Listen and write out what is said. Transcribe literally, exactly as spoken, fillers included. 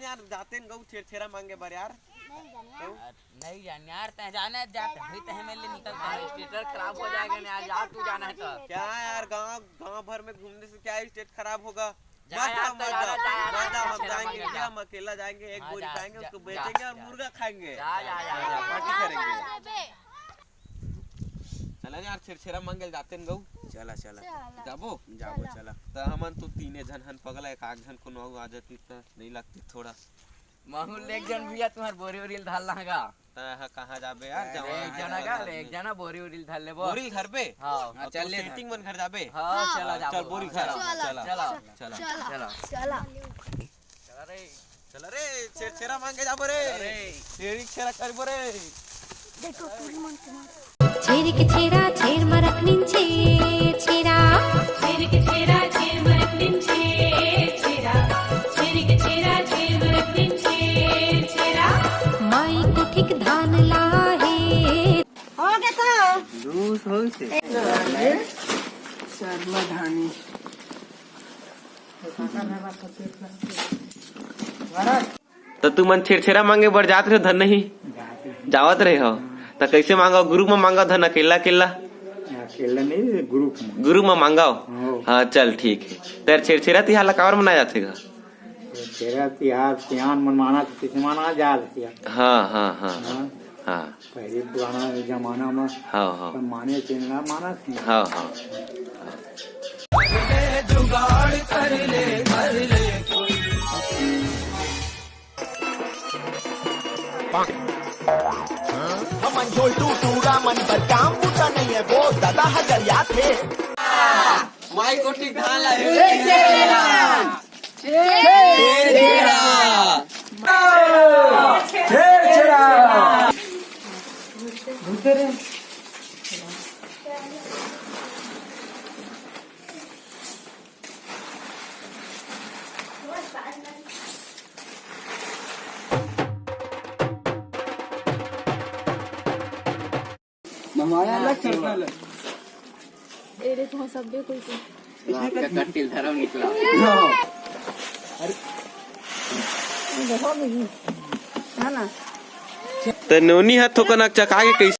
यार, जाते न गऊ छेरछेरा मांगे बर यार। नहीं जान यार। नहीं जान यार, तै जाने जाते हुई तै मेरे लिए निकलता है। स्टेटस खराब हो जाएगा ना यार, जा तू जाना है तो। क्या यार, गांव, गांव भर में घूमने से क्या स्टेट खराब होगा? जा मत यार, आओ, तो मत जाना, आओ, जा यार, मत आओ, हम छेरछेरा जाएंगे मांगे क्या? जा। हम अकेला जाएंगे, एक हाँ, बोरी जा, पाएंगे, जा, उसको जा, बेचेंगे और जा। मुर्गा खाएंगे। जा, जा, जा, जा, जा, पार्टी जा, करेंगे। जा। चला यार, छेरछेरा मांगे ल जाते न गऊ। चला, चला। चला। जाबो? जाबो, चला। चला। त हमन तो तीने झन हन पगला, एक आध झन कोनो अउ आ जाती त नहीं लगती थोड़ा। महू ले एक झन भैया तुम्हार बोरी वोरी ल धर लांगा। त ह कहाँ जाबे यार? अरे, जवान एक झन आदमी। का, एक झन बोरी वोरी ल धर लेबो। बोरी ल धरबे? हाँ। अब चल तो ले सेटिंग धर। मन घर जाबे? हाँ, चला हाँ, जाबो। चल बोरी हाँ, घर। चला, चला। चला। चला। चला। चला। चला रे, चला रे, छेरछेरा मांगे जाबो रे। अरे। छेरी छेरा करबो रे। देखो, पूरी मन तुम्हारा। छेरी के छेरा, छेर मरक निंचे छेरा। छेरी के छेरा, छेर मरक निंचे छेरा। छेरी के छेरा, छेर मरक निंचे छेरा। माई कोठिक धान लाहे। हो गया तो। लूस होइसे। शर्मा धानी। त तुमन छेरछेरा मांगे बर जात रहे हो धन नहीं? जावत रहे हो? त कैसे मांगो? ग्रुप में मांगो धन, अकेला अकेला? अकेला नहीं, ग्रुप में। ग्रुप में मांगो? हाँ। हाँ, चल ठीक है। तेर छेरछेरा तिहार ला काबर मनाया जाथे गा? छेरछेरा तिहार सियान मन माना, किसे माना जात हे। हाँ, हाँ, हाँ, हाँ। हाँ। हाँ। पहले पुराना जमाना में हाँ, हाँ। सब माने थे ना, माना थे। हाँ, हाँ। हमन झोलटू टूरा मन बर काम बूता नइ हे, वो ददा ह गरियाथे। माई कोठी धान ला हे। छेरछेरा। छेरछेरा। मंगवाया अलग चलता अलग। ए रे, तुम सब भी कोई को। आपका कट्टिल धर्म निकला। हाँ। अरे। है ना? त नोनी ह थोकन अकचका के कइसे